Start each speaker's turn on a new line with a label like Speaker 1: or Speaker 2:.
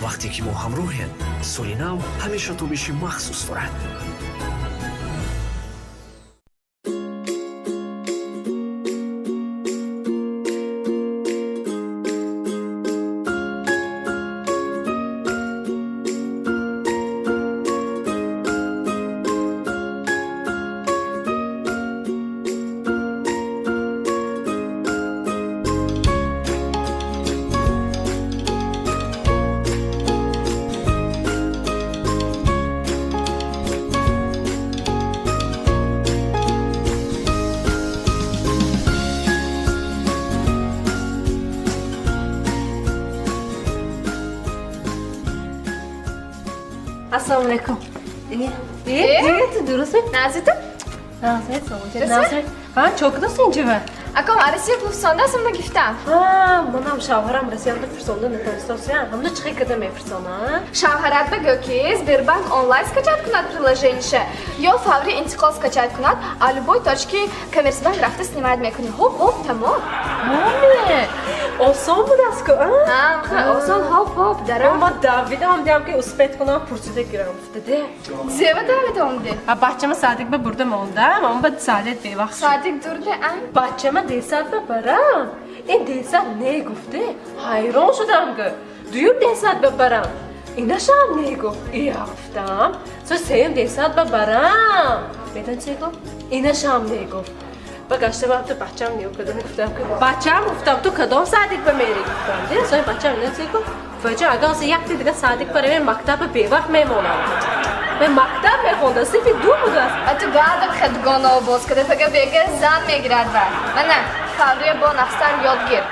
Speaker 1: Вақте ки мо ҳамроҳем, соли нав ҳамеша тобиши махсус дорад.
Speaker 2: Ассалому алайкум. Ту дурустми?
Speaker 3: Назиту?
Speaker 2: Назит, Назит. Ҳа, чо кудост инҷава?
Speaker 3: Акам Россия пулфурсонда ҳамна гифтам.
Speaker 2: Ҳа, манам шавҳарам Россиянда фурсонда натонистосия. Ҳамна чӣ када мефурсона?
Speaker 3: Шавҳарат ба гӯ ки Сбербанк онлайн скачать кунад приложениша ё фаври интиқол скачать кунад, а любой точки Коммерцбанк рафта снимать мекунӣ. Хоп, хоп, тамом.
Speaker 2: Моме, осон будааст ку, а?
Speaker 3: Ҳа, осон, хоп, хоп, дарам.
Speaker 2: Ман давидам, диям ки успеть кунам, пурсида гирам. Гуфта, де.
Speaker 3: Зева давида омди?
Speaker 2: А бачама садик ба бурда мондам, ам ба садик бевақт.
Speaker 3: Садик дурде, а?
Speaker 2: Бачама десад ба барам. Ин десад не гуфте, ҳайрон шудам гу. Дуюм десад ба барам. Инашам не гуфт. Ия гуфтам. Со сеюм десад ба барам. Медон чӣ гуфт? Инашам не гуфт. Ба гашта ба ту бачам не кадом гуфтам ки бачам гуфтам ту кадом садик ба мери гуфтам. Де сои бачам ина чӣ гуфт? Ваҷа агар се якти дига садик барем мактаб бевақт мемонам. Ба мактаб мехонда синфи ду будааст.
Speaker 3: А ту баъдам хедгоно боз када фага бега зан мегирад ва. Мана фаврия бо нақстар ёд гир.